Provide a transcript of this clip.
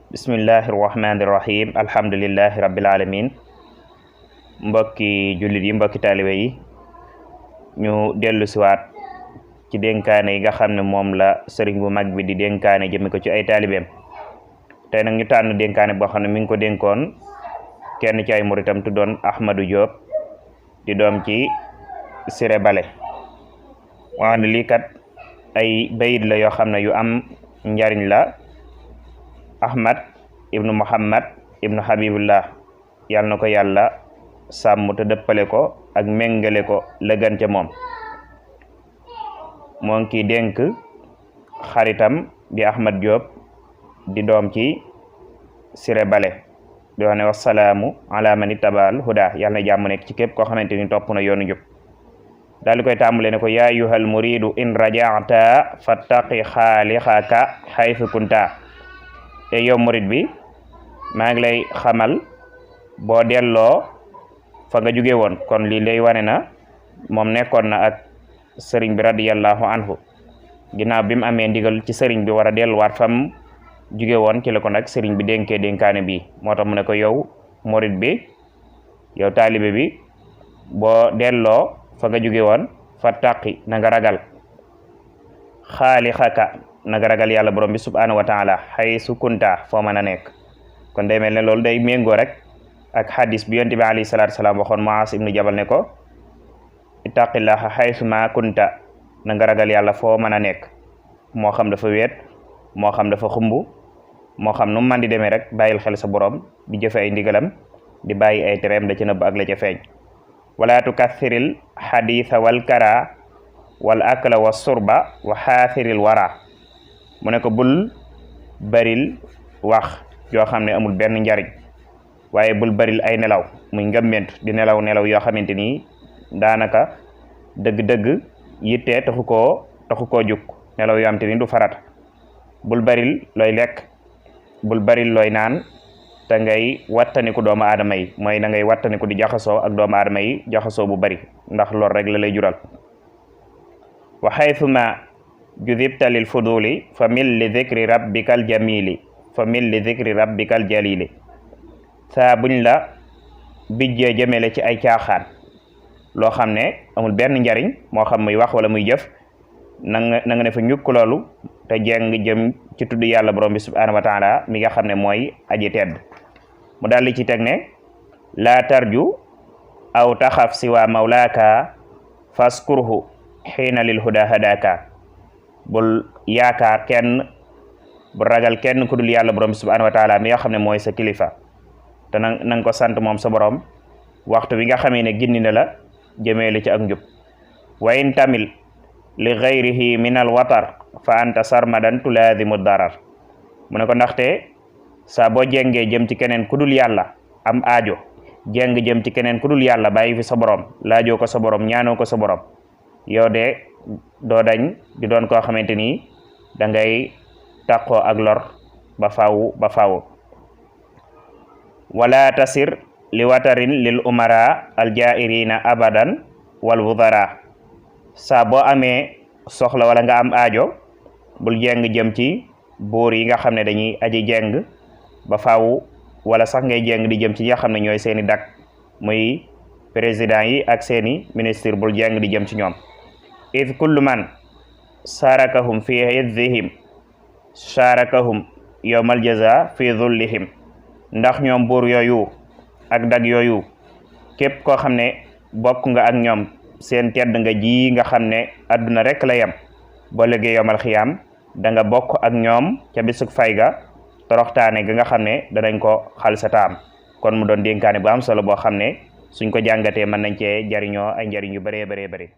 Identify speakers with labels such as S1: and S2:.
S1: bismillahi irrahmani irrahim alhamdulillahi rabbil alamin mbokki jullit yi mbokki taalibe yi ñu dellu siwaat ci dénkaane yi nga xam ne moom la sëriñ bu mag bi di dénkaane jëme ko ci ay taalibeem tey nag ñu tànn dénkaane boo xam ne mi ngi ko dénkoon kenn ci ay muritam tuddoon Ahmadou Diop di doom ci Siré Bale wax ne lii kat ay bayit la yoo xam ne yu am njariñ la. Ahmad ibnu Muhammad ibnu Habibullah yàlla na ko yàlla sàmm te dëppale ko ak méngale ko la gën ca moom moo ngi ciy dénk xaritam di Ahmad Diop di doom ci Siré Bale di wax ne wasalaamu ala man ittabal huda yàlla na jàmm nekk ci képp koo xamante ni topp na yoonu jub daal di koy tàmbale ne ko yaa ayyuhal muridu in raja'ta fattaqi xaalixaka xaytu kunta te yow murid bi maa ngi lay xamal boo delloo fa nga jóge woon kon lii lay wane na moom nekkoon na ak sëriñ bi radiyallahu anhu ginnaaw bi mu amee ndigal ci sëriñ bi war a delluwaat fam jóge woon ci la ko nag sëriñ bi dénkee dénkaane bi moo tax mu ne ko yow murid bi yow taalibe bi boo delloo fa nga jóge woon fa taqi na nga ragal xaalixaka naga ragal yàlla borom bi subhanahu wa taala xaysu kunta foo mën a nekk kon day mel ne loolu day méngoo rek ak xadis bi yonent bi alayhi salaatu salaam waxoon Muaas ibnu Jabal ne ko ittaqillaha xaysu ma kunta na nga ragal yàlla foo mën a nekk moo xam dafa weet moo xam dafa xumb moo xam nu mu mën di demee rek bàyyil xel sa borom di jëfe ay ndigalam di bàyyi ay tereem da ca nëbb ak la ca feeñ wala tukathiril xaditha wal kara wal akla wa surba wa xaathiril wara mu ne ko bul baril wax yoo xam ne amul benn njariñ waaye bul baril ay nelaw muy ngëmment di nelaw yoo xamante ni daanaka dëgg-dëgg yitte taxu koo jug nelaw yoo xamante ni du farata bul baril looy lekk bul baril looy naan te ngay wattaniku doomu aadama yi mooy na ngay wattaniku di jaxasoo ak doomu aadama yi jaxasoo bu bari ndax lool rek la lay jural wa xaytuma judibta lil fuduli fa mil li dhikri rabbikal jamili fa mil li dhikri rabbikal jalili saa buñ la bijjee jëmele ci ay caaxaan loo xam ne amul benn njariñ moo xam muy wax wala muy jëf na nga ne fa ñukk loolu te jeng jëm ci tudd yàlla borom bi subhanahu wa taala mi nga xam ne mooy aji tedd mu daal li ci teg ne laa tarju aw taxaf siwa mawlaaka faskurhu xiina lil huda hadaka bul yaakaar kenn bu ragal kenn ku dul yàlla borom bi subhanahu wa taala mi nga xam ne mooy sa kilifa te na nga ko sant moom sa borom waxtu bi nga xamee ne gindi na la jëmee li ci ak njub wa in tamil li gayrihi min al watar fa anta sarmadan tulaadimu darar mu ne ko ndaxte saa boo jengee jëm ci keneen ku dul yàlla am aajo jeng jëm ci keneen ku dul yàlla bàyyi fi sa borom laajoo ko sa borom ñaanoo ko sa borom yow de doo dañ di doon koo xamante ni da ngay tàqoo ak lor ba faaw wala tasir li watarin lil umara al jairina abadan wal wudara saa boo amee soxla wala nga am aajo bul jeng jëm ci buur yi nga xam ne dañuy aji jeng ba faaw wala sax ngay jeng di jëm ci ñi nga xam ne ñooy seeni dak muy président yi ak seeni ministre bul jeng di jëm ci ñoom id kullu man sarakahum fi izzihim sarakahum yawmal jaza fi dhullihim ndax ñoom buur yooyu ak dag yooyu képp koo xam ne bokk nga ak ñoom seen tedd nga ji nga xam ne adduna rek la yem boo léegi yawmal xiyaam da nga bokk ak ñoom ca bisug fay ga toroxtaane ga nga xam ne danañ ko xal sa taam kon mu doon dénkaane bu am solo boo xam ne suñ ko jàngatee mën nañ cee jariñoo ay njariñ yu bëree bëree bëri